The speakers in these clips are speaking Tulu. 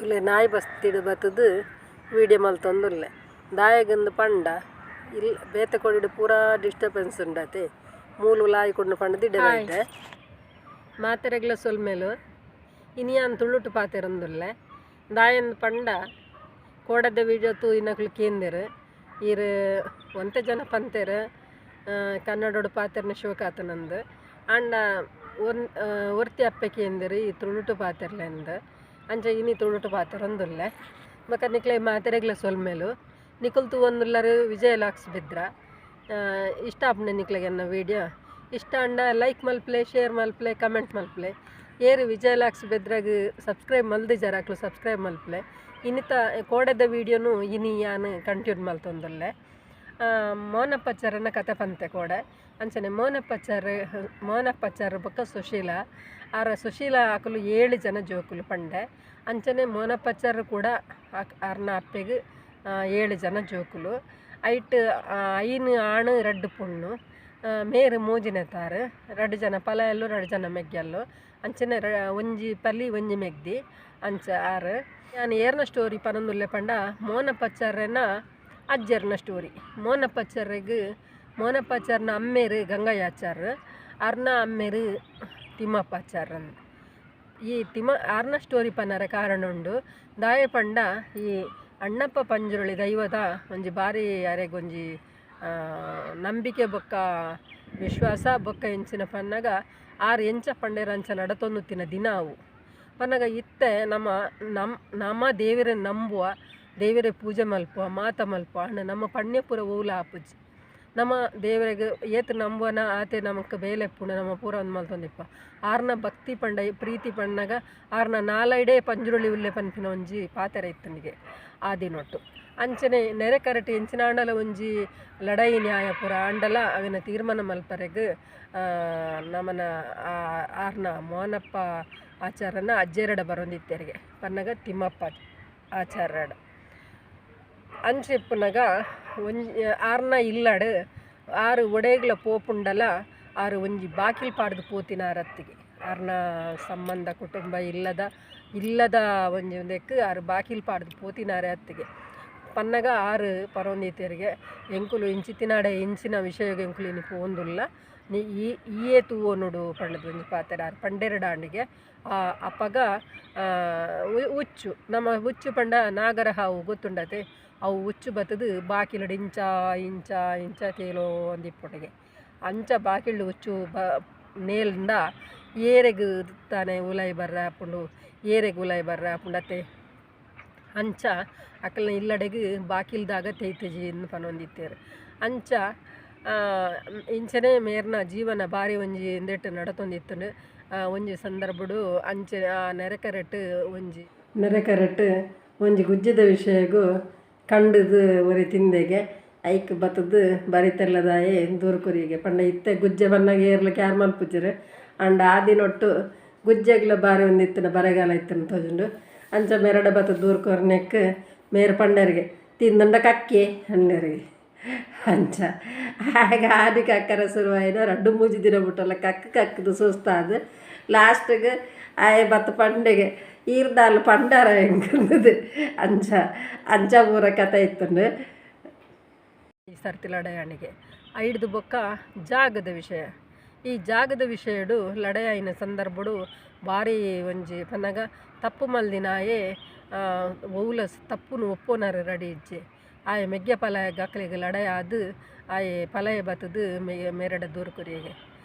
ತುಲೆ ನಾಯಿ ಬಸ್ತಿಡ್ ಬತ್ತುದು ವೀಡಿಯೊ ಮಲ್ತೊಂದುಲ್ಲೆ ದಾಯೆಗಂದ್ ಪಂಡ ಇಲ್ ಬೇತೆ ಕೊಡಿಡ್ ಪೂರಾ ಡಿಸ್ಟರ್ಬೆನ್ಸ್ ಉಂಡತೆ ಮೂಲು ಲಾಯಿ ಕೊಡ್ನು ಪಂಡ್ದ್ ಇಡೆ ಹಾಯ್. ಬೈದೆ ಮಾತೆರೆಗ್ಲ ಸೊಲ್ಮೆಲು ಇನಿಯಾನ್ ತುಳುಟು ಪಾತೆರೊಂದುಲ್ಲೆ ದಾಯೆಂದ್ ಪಂಡ ಕೋಡದ ವೀಡಿಯೋ ತೂಯಿನಕುಲು ಕೇಂದೆರ್ ಈರ್ ಒಂತೆ ಜನ ಪಂತೆರ್ ಕನ್ನಡೊಡು ಪಾತೆರ್ನ ಶೋಕಾತನಂದ್ ಆಂಡ ಒನ್ ಒರ್ತಿ ಅಪ್ಪೆ ಕೇಂದೆರ್ ಈ ತುಳುಟು ಪಾತೆರ್ಲೆಂದ್ ಅಂಚ ಇನಿ ತುಳುಟು ಪಾತೆರೊಂದುಲ್ಲೆ ಬೊಕ ನಿಕ್ಲೆ ಮಾತೆರೆಗ್ಲ ಸೊಲ್ಮೆಲು ನಿಕುಲು ತೂವೊಂದುಲ್ಲರ್ ವಿಜಯ ಲಾಕ್ಸ್ ಬೆದ್ರ. ಇಷ್ಟ ಆಪುಂಡು ನಿಕ್ಲೆಗ್ ಎನ್ನ ವೀಡಿಯೋ ಇಷ್ಟ ಆಂಡ ಲೈಕ್ ಮಲ್ಪುಲೆ, ಶೇರ್ ಮಲ್ಪುಲೆ, ಕಮೆಂಟ್ ಮಲ್ಪುಲೆ. ಏರ್ ವಿಜಯ ಲಾಕ್ಸ್ ಬೆದ್ರಗ್ ಸಬ್ಸ್ಕ್ರೈಬ್ ಮಲ್ದಿಜಾರ್ ಅಕ್ಲು ಸಬ್ಸ್ಕ್ರೈಬ್ ಮಲ್ಪುಲೆ. ಇನ್ನಿತ ಕೋಡೆದ ವೀಡಿಯೋನು ಇನಿ ಯಾನ್ ಕಂಟಿನ್ಯೂ ಮಲ್ತೊಂದುಲ್ಲೆ. ಮೋನಪ್ಪಚ್ಚರನ ಕತೆ ಪಂತೆ ಕೋಡೆ ಅಂಚನೆ ಮೋನಪ್ಪಚ್ಚಾರ್ ಬೊಕ್ಕ ಸುಶೀಲಾ ಆರ ಸುಶೀಲಾ ಅಕುಲು 7 ಜನ ಜೋಕುಲು ಪಂಡೆ. ಅಂಚನೆ ಮೋನಪ್ಪಚ್ಚಾರ್ ಕೂಡ ಆರ್ನ ಅಪ್ಪೆಗ್ 7 ಜನ ಜೋಕುಲು. ಐಟ್ 5 ಆಣು 2 ಪೊಣ್ಣು. ಮೇರು ಮೂಜಿನೆತಾರ್ 2 ಜನ ಪಲಯಲ್ಲು 2 ಜನ ಮೆಗ್ಯಲ್ಲು. ಅಂಚನೆ ಒಂಜಿ ಪಲಿ ಒಂಜಿ ಮೆಗ್ದಿ ಅಂಚ ಆರು. ಯಾನ್ ಏರ್ನ ಸ್ಟೋರಿ ಪನೊಂದುಲ್ಲೆ ಪಂಡ ಮೋನಪ್ಪಚ್ಚಾರೆನ ಅಜ್ಜೆರ್ನ ಸ್ಟೋರಿ. ಮೋನಪ್ಪಚ್ಚಾರೆಗ್ ಮೋನಪ್ಪಾಚಾರ್ನ ಅಮ್ಮೇರು ಗಂಗಯ್ಯಾಚಾರ್, ಅರ್ನ ಅಮ್ಮೇರು ತಿಮ್ಮಪ್ಪಾಚಾರ್ರಂದ್. ಈ ಆರ್ನ ಸ್ಟೋರಿ ಪನ್ನರ ಕಾರಣ ಉಂಡು. ದಾಯೆ ಪಂಡ ಈ ಅಣ್ಣಪ್ಪ ಪಂಜುರುಳಿ ದೈವದ ಒಂಜಿ ಬಾರಿ ಅರೆಗೊಂಜಿ ನಂಬಿಕೆ ಬೊಕ್ಕ ವಿಶ್ವಾಸ ಬೊಕ್ಕ ಎಂಚಿನ ಪನ್ನಗ ಆರ್ ಎಂಚ ಪಂಡೇರ್ ಅಂಚ ನಡತೊಂದುತ್ತಿನ ದಿನ ಅವು. ಪನ್ನಗ ಇತ್ತೆ ನಮ್ಮ ನಮ್ಮ ನಮ ದೇವರ ನಂಬುವ, ದೇವರೇ ಪೂಜೆ ಮಲ್ಪುವ, ಮಾತ ಮಲ್ಪುವ, ಆಂಡ ನಮ್ಮ ಪಣ್ಯಪುರ ಓಲ ಆಪುಜಿ. ನಮ್ಮ ದೇವರಿಗೆ ಏತ್ ನಂಬುವನ ಆತೆ ನಮಕ್ ಬೇಲೆ ಪುಣ ನಮ್ಮ ಪೂರ ಒಂದು ಮಲ್ತೊಂದಿಪ್ಪ. ಆರ್ನ ಭಕ್ತಿ ಪಂಡ ಪ್ರೀತಿ ಪಣ್ಣಗ ಆರ್ನ ನಾಲೈಡೇ ಪಂಜುರುಳಿ ಉಲ್ಲೆ ಪನ್ಪಿನ ಒಂಜಿ ಪಾತೆರ ಇತ್ತನಿಗೆ ಆ ದಿನೊಟ್ಟು. ಅಂಚನೆ ನೆರೆ ಕರಟಿ ಎಂಚಿನಾಂಡಲ ಒಂಜಿ ಲಡಾಯಿ ನ್ಯಾಯ ಪೂರ ಆಂಡಲ ಅವಿನ ತೀರ್ಮಾನ ಮಲ್ಪರೆಗ್ ನಮನ ಆರ್ನ ಮೋನಪ್ಪ ಆಚಾರನ ಅಜ್ಜೆರಡ ಬರೊಂದಿತ್ತೆರಿಗೆ ಪನ್ನಗ ತಿಮ್ಮಪ್ಪ ಆಚಾರ್ಯಡ. ಅಂಚ ಇಪ್ಪುನಗ ಒಂಜಿ ಆರ್ನ ಇಲ್ಲಡ್ ಆರು ಒಡೇಗ್ಲ ಪೋಪುಂಡಲ ಆರು ಒಂಜಿ ಬಾಕಿಲ್ ಪಾಡ್ದು ಪೋತಿನ ಆರತ್ತಿಗೆ ಆರ್ನ ಸಂಬಂಧ ಕುಟುಂಬ ಇಲ್ಲದ ಇಲ್ಲದ ಒಂಜಿ ಒಂದೆಕ್ ಆರು ಬಾಕಿಲ್ ಪಾಡ್ದು ಪೋತಿನಾರೆ ಅತ್ತಿಗೆ. ಪನ್ನಗ ಆರು ಪರೊಂದಿತ್ತೆರಿಗೆ ಎಂಕುಲು ಇಂಚಿತ್ತಿನಾಡೆ ಇಂಚಿನ ವಿಷಯಗ್ ಎಂಕುಲು ಇನಿ ಪೋವೊಂದುಲ್ಲ ನೀ ಈ ಈಯೇ ತೂವೊನುಡು ಪಂಡ್ದ್ ಒಂಜಿ ಪಾತೆರ ಆರ್ ಪಂಡೆರಡಾಂಡಿಗೆ. ಅಪಗ ಉಚ್ಚು ನಮ್ಮ ಉಚ್ಚು ಪಂಡ ನಾಗರ ಹಾವು ಗೊತ್ತುಂಡತೆ ಅವು ಉಚ್ಚು ಬತ್ತುದು ಬಾಕಿಲುಡು ಇಂಚ ಇಂಚ ಇಂಚ ತೇಲೋಂದಿಪ್ಪುಂಡುಗೆ. ಅಂಚ ಬಾಕಿಲ್ಡ್ ಉಚ್ಚು ನೇಲ್ಂಡ ಏರೆಗ್ ತಾನೆ ಉಲಾಯಿ ಬರ್ರೆ ಆಪುಂಡು, ಏರೆಗ್ ಉಲಾಯಿ ಬರ್ರೆ ಆಪುಂಡತೆ. ಅಂಚ ಅಕಲ್ನ ಇಲ್ಲಡೆಗ್ ಬಾಕಿಲ್ದಾಗ ತೇಯ್ತುಜಿ ಇಂದ್ ಪನೊಂದಿತ್ತೆರ್. ಅಂಚ ಇಂಚನೆ ಮೇರ್ನ ಜೀವನ ಬಾರಿ ಒಂಜಿ ಇಂದೆಟ್ ನಡತೊಂದಿತ್ತುಂಡು. ಒಂಜಿ ಸಂದರ್ಭಡು ಅಂಚೆ ಆ ನೆರೆಕರೆಟ್ ಒಂಜಿ ಗುಜ್ಜೆದ ವಿಷಯಗು ಕಂಡುದು ಒರಿ ತಿಂದೆಗೆ ಐಕ್ ಬತ್ತುದು ಬರಿತೆಲ್ಲದಾಯೆ ದೂರು ಕೊರಿಗೆ ಪಂಡ ಇತ್ತೆ ಗುಜ್ಜೆ ಬನ್ನಗ ಏರ್ಲ ಕ್ಯಾರ್ ಮಲ್ಪುಜೆರ್. ಆಂಡ ಆ ದಿನೊಟ್ಟು ಗುಜ್ಜೆಗ್ಲ ಬಾರಿ ಒಂದಿತ್ತಿನ ಬರಗಾಲ ಇತ್ತಿನ ತೋಜುಂಡು. ಅಂಚ ಮೆರಡ ಬತ್ತ ದೂರು ಕೊರ್ನೆಕ್ ಮೇರ್ ಪಂಡರಿಗೆ ತಿಂದಂಡ ಕಕ್ಕೆ ಅಂಡರಿಗೆ. ಅಂಚ ಆಗ ಆದಿ ಕಕ್ಕರ ಶುರುವಾಯಿನ 2 3 ದಿನ ಬಿಟ್ಟಲ್ಲ ಕಕ್ಕ ಕಕ್ಕದು ಸುಸ್ತಾದ ಲಾಸ್ಟ್ಗೆ ಆಯೆ ಬತ್ತ ಪಂಡೆಗೆ ಈರ್ದಾಲ್ ಪಂಡಾರ ಎಂಕಂದದು. ಅಂಚ ಅಂಚ ಪೂರ ಕತೆ ಇತ್ತುಂಡು ಈ ಸರ್ತಿ ಲಡಾಯಣಿಗೆ. ಐಡ್ದು ಬೊಕ್ಕ ಜಾಗದ ವಿಷಯ. ಈ ಜಾಗದ ವಿಷಯಡು ಲಡಾಯಿನ ಸಂದರ್ಭಡು ಬಾರಿ ಒಂಜಿ ಪನ್ನಗ ತಪ್ಪು ಮಲ್ದಿನಾಯೆ ಒವ್ಲ ತಪ್ಪುನು ಒಪ್ಪೋನರ ರೆಡಿ ಇಜ್ಜೆ. ಆಯೆ ಮೆಗ್ಯ ಪಲಯ ಗಕ್ಲೆಗ್ ಲಡಾಯಿ ಆದ್ ಆಯೆ ಪಲಯ ಬತ್ತುದು ಮೇರಡ ದೂರು ಕೊರಿಯೆಗೆ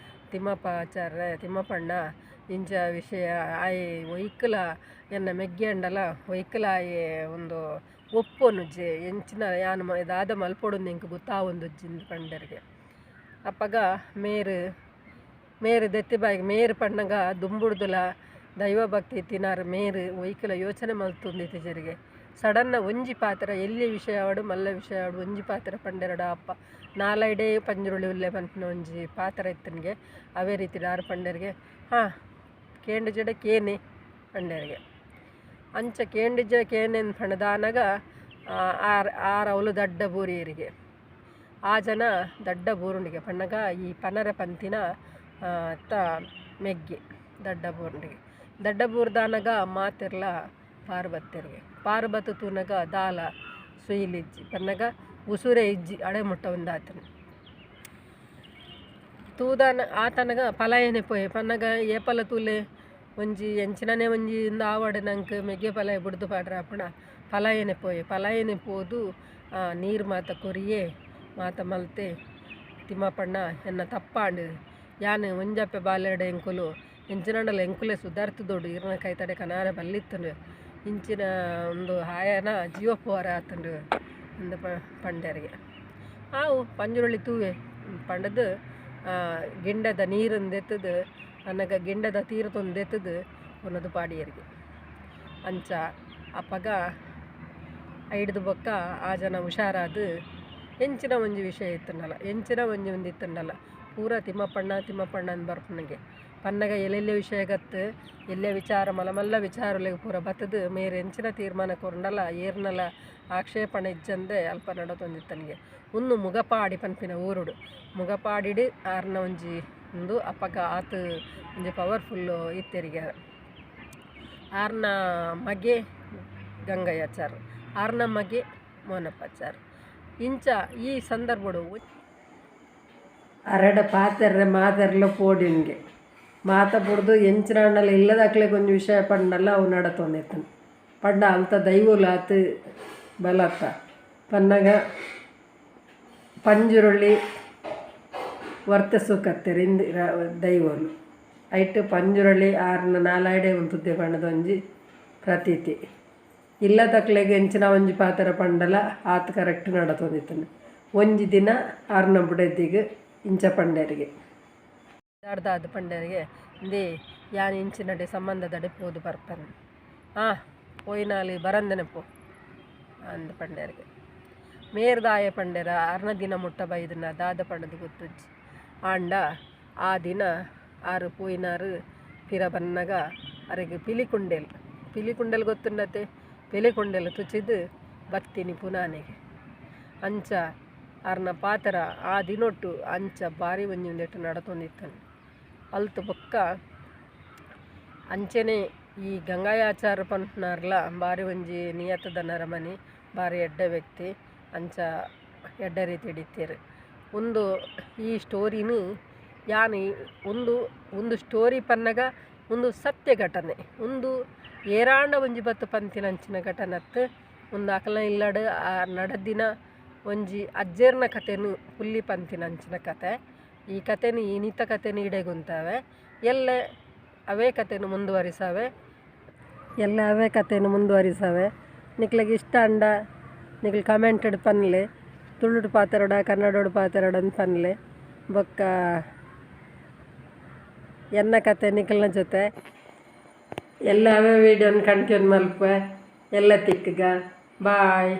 ತಿಮ್ಮಪ್ಪ ಆಚಾರ್ಯ ತಿಮ್ಮಪ್ಪಣ್ಣ ಇಂಚ ವಿಷಯ ಆಯೆ ಒಯ್ಕಲ ಎನ್ನ ಮೆಗ್ಯಂಡಲ ಒಯ್ಕಲ ಆಯೆ ಒಂದು ಒಪ್ಪೊನುಜ್ಜೆ ಎಂಚಿನ ಯಾನ್ ದಾದ ಮಲ್ಪೊಡುಂದು ಎಂಕ್ ಗೊತ್ತಾವೊಂದುಜ್ಜಿ ಪಂಡೆರ್ಗೆ. ಅಪಗ ಮೇರು ಮೇರು ದೆತ್ತಿ ಬಾಯಿಗ್ ಮೇರು ಪಣ್ಣಗ ದುಂಬುಡ್ದುಲ ದೈವ ಭಕ್ತಿ ಇತ್ತಿನಾರ್ ಮೇರು ಒಯ್ಕಲ ಯೋಚನೆ ಮಲ್ತೊಂದಿತ್ತಿಜೆರಿಗೆ. ಸಡನ್ನ ಒಂಜಿ ಪಾತ್ರ ಎಲ್ಲಿ ವಿಷಯ ಆವಡ್ ಮಲ್ಲ ವಿಷಯ ಆವಡ್ ಒಂಜಿ ಪಾತ್ರ ಪಂಡೆರಡ ಅಪ್ಪ ನಾಲೈಡೇ ಪಂಜುರುಳಿ ಉಲ್ಲೆ ಪನ್ಪಿನ ಒಂಜಿ ಪಾತ್ರ ಇತ್ತನಿಗೆ. ಅವೇ ರೀತಿ ಆರ್ ಪಂಡೆರ್ಗೆ ಹಾಂ ಕೇಂಡಿಜಡ ಕೇನೆ ಪಂಡೆರ್ಗೆ. ಅಂಚ ಕೇಂಡಿಜ ಕೇನೆನ್ ಪಂಡ್ದಾನಗ ಆರ್ ಆರ್ ಅವ್ಲು ದಡ್ಡ ಬೂರಿಯರಿಗೆ. ಆ ಜನ ದಡ್ಡ ಬೂರುಂಡಿಗೆ ಪನ್ನಗ ಈ ಪನರ ಪಂತಿನ ತ ಮೆಗ್ಗೆ ದಡ್ಡ ಬೂರುಂಡಿಗೆ. ದಡ್ಡ ಬೂರ್ದಾನಗ ಮಾತೆರ್ಲ ಪಾರ್ ಬತ್ತೆರ್ಗೆ. ಪಾರ್ ಬತ್ತು ತೂನಗ ದಾಲ ಸುಯಿಲಿಜ್ಜಿ ಪನ್ನಗ ಉಸುರೆ ಇಜ್ಜಿ ಅಡೆ ಮುಟ್ಟ ಒಂದಾತನ ತೂದಾನ ಆತನಗ ಪಲಾಯನೆ ಪೋಯೆ. ಪನ್ನಗ ಏಪಲ ತೂಲೆ ಒಂಜಿ ಎಂಚಿನನೆ ಒಂಜಿ ಇಂದು ಆವಡ್ ನಂಕ್ ಮೆಗ್ಗೆ ಪಲಾಯ ಬುಡ್ದು ಪಾಡ್ರೆ ಆಪುಣ ಪಲಾಯನೆ ಪೋಯೆ. ಪಲಾಯನೆ ಪೋದು ನೀರು ಮಾತ ಕೊರಿಯೆ ಮಾತ ಮಲ್ತೆ ತಿಮ್ಮಪ್ಪಣ್ಣ ಎನ್ನ ತಪ್ಪಾಂಡ್ ಯಾನ್ ಒಂಜಪ್ಪೆ ಬಾಲೆಡೆ ಎಂಕುಲು ಎಂಚಿನಂಡಲ ಎಂಕುಲೆ ಸುಧಾರ್ತದೋಡು ಇರ್ನ ಕೈತಡೆ ಕನಾರೆ ಬಲ್ಲಿತ್ತುಂಡು ಇಂಚಿನ ಒಂದು ಆಯನ ಜೀವ ಪೋರ ಆತುಂಡು ಅಂದ್ ಪಂಡೆರಿಗೆ. ಆವು ಪಂಜುರಳ್ಳಿ ತೂವೆ ಪಂಡದು ಗಿಂಡದ ನೀರನ್ನು ದೆತ್ತದು ಅನಗ ಗಿಂಡದ ತೀರತೊಂದು ದೆತ್ತದು ಕೊನೊದು ಪಾಡಿಯರಿಗೆ. ಅಂಚ ಅಪಗ ಐಡ್ದು ಬೊಕ್ಕ ಆ ಜನ ಹುಷಾರಾದ ಎಂಚಿನ ಒಂಜಿ ವಿಷಯ ಇತ್ತುಂಡಲ ಎಂಚಿನ ಒಂಜಿ ಒಂದು ಇತ್ತುಂಡಲ ಪೂರ ತಿಮ್ಮಪ್ಪಣ್ಣ ತಿಮ್ಮಪ್ಪಣ್ಣ ಅಂದ್ ಬರ್ಪುನಗೆ. ಪನ್ನಗ ಎಲ್ಲೆಲ್ಲೆ ವಿಷಯ ಗತ್ತು ಎಲ್ಲೆ ವಿಚಾರ ಮಲ್ಲ ಮಲ್ಲ ವಿಚಾರಲೆಗ್ ಪೂರ ಬತ್ತದು ಮೇರ್ ಎಂಚಿನ ತೀರ್ಮಾನ ಕೊರ್ಂಡಲ ಏರ್ನಲ ಆಕ್ಷೇಪಣೆ ಇಜ್ಜಂದೆ ಅಲ್ಪ ನಡತೊಂದಿತ್ತನಿಗೆ. ಉಂದು ಮುಗಪಾಡಿ ಪನ್ಪಿನ ಊರುಡು ಮುಗಪಾಡಿಡ್ ಆರ್ನ ಒಂಜಿ ಉಂದು ಅಪಗ ಆತ್ ಒಂಜಿ ಪವರ್ಫುಲ್ ಇತ್ತೆರಿಗೆ. ಆರ್ನ ಮಗೆ ಗಂಗಯ್ಯಾಚಾರ್, ಆರ್ನ ಮಗೆ ಮೋನಪ್ಪಾಚಾರ್. ಇಂಚ ಈ ಸಂದರ್ಭಡು ಅರಡ ಪಾತೆರ್ರೆ ಮಾತೆರ್ಲ ಪೋಡಿನ್ಗೆ ಮಾತ ಬುಡ್ದು ಎಂಚಿನಾಂಡಲ ಇಲ್ಲದಕ್ಲೆಗ್ ಒಂಜಿ ವಿಷಯ ಪಂಡಲ ಅವು ನಡತೊಂದಿತ್ತುಂಡು. ಪಂಡ ಅಲ್ತ ದೈವೊಲು ಆತ್ ಬಲತ್ತ ಪನ್ನಗ ಪಂಜುರುಳ್ಳಿ ವರ್ತಸುಕತ್ತೆರ್ ಇಂದ್ ದೈವೊಲು ಐಟ್ ಪಂಜುರಳ್ಳಿ ಆರ್ನ ನಾಲಾಯ್ಡೆ ಉಂತುದೆ ಪಂಡದ ಒಂಜಿ ಪ್ರತೀತಿ. ಇಲ್ಲದಕ್ಲೆಗ್ ಎಂಚಿನ ಒಂಜಿ ಪಾತೆರ ಪಂಡಲ ಆತ್ ಕರೆಕ್ಟ್ ನಡತೊಂದಿತ್ತುಂಡು. ಒಂಜಿ ದಿನ ಆರ್ನ ಬುಡೆದಿಗ್ ಇಂಚ ಪಂಡೆರಿಗೆ ದಾಡ್ದಾದ್ ಪಂಡೆರಿಗೆ ಇಂದೇ ಯಾನ್ ಇಂಚಿನಡೆ ಸಂಬಂಧದಡೆ ಪೋದು ಬರ್ಪೆನ್ ಪೋಯಿನಾಲ್ ಬರಂದನೆ ಪೋ ಅಂದ್ ಪಂಡೆರಿಗೆ. ಮೇರ್ದಾಯ ಪಂಡೆರ ಅರ್ನ ದಿನ ಮುಟ್ಟ ಬೈದನ ದಾದ ಪಂಡದು ಗೊತ್ತುಜ್ಜಿ. ಆಂಡ ಆ ದಿನ ಆರು ಪೋಯಿನಾರು ಪಿರ ಬನ್ನಗ ಅರೆಗ್ ಪಿಲಿಕುಂಡೆಲ್ ಪಿಲಿಕುಂಡೆಲ್ ಗೊತ್ತುಂಡತೆ ಪಿಲಿಕುಂಡೆಲ್ ತುಚಿದ್ ಬತ್ತಿನಿ ಪುನಾನೆಗೆ. ಅಂಚ ಆರ್ನ ಪಾತೆರ ಆ ದಿನೊಟ್ಟು ಅಂಚ ಬಾರಿ ಒಂಜಿ ಉಂದೆಟ್ ನಡತೊಂದಿತ್ತುಂಡು. ಅಲ್ತ್ ಬೊಕ್ಕ ಅಂಚನೆ ಈ ಗಂಗಾಯಾಚಾರ ಪನ್ಪುನಾರ್ಲ ಬಾರಿ ಒಂಜಿ ನಿಯತ್ತದ ನರಮನಿ ಬಾರಿ ಎಡ್ಡೆ ವ್ಯಕ್ತಿ ಅಂಚ ಎಡ್ಡೆ ರೀತಿಡ್ ಇತ್ತೆರ್. ಉಂದು ಈ ಸ್ಟೋರಿನ್ ಯಾನ್ ಉಂದು ಉಂದು ಸ್ಟೋರಿ ಪನ್ನಗ ಉಂದು ಸತ್ಯ ಘಟನೆ. ಉಂದು ಏರಾಂಡ ಒಂಜಿ ಬತ್ತ್ ಪಂತಿನಂಚಿನ ಘಟನೆ ಅತ್ತ್. ಉಂದು ಅಕಲ್ನ ಇಲ್ಲಡ್ ಆ ನಡದಿನ ಒಂಜಿ ಅಜ್ಜೆರ್ನ ಕತೆನ್ ಪುಲ್ಲಿ ಪಂತಿನಂಚಿನ ಕತೆ. ಈ ಕತೆನ್ ಇನಿತ ಕತೆನ್ ಇಡೆಗುಂತಾವೆ ಎಲ್ಲೆ ಅವೇ ಕತೆನ್ ಮುಂದುವರಿಸಾವೆ ಎಲ್ಲ ಅವೇ ಕತೆನ್ ಮುಂದುವರಿಸಾವೆ. ನಿಕ್ಲೆಗ್ ಇಷ್ಟ ಆಂಡ ನಿಕ್ಲ್ ಕಮೆಂಟೆಡ್ ಪನ್ಲೆ ತುಳುಡು ಪಾತೆರೊಡ ಕನ್ನಡೊಡು ಪಾತೆರೊಡ ಅಂದ್ ಪನ್ಲೆ. ಬೊಕ್ಕ ಎನ್ನ ಕತೆ ನಿಕಲ್ನ ಜೊತೆ ಎಲ್ಲ ಅವೇ ವೀಡಿಯೋನ್ ಕಂಟಿನ್ಯೂ ಮಲ್ಪುವೆ. ಎಲ್ಲ ತಿಕ್ಕುಗ ಬಾಯ್.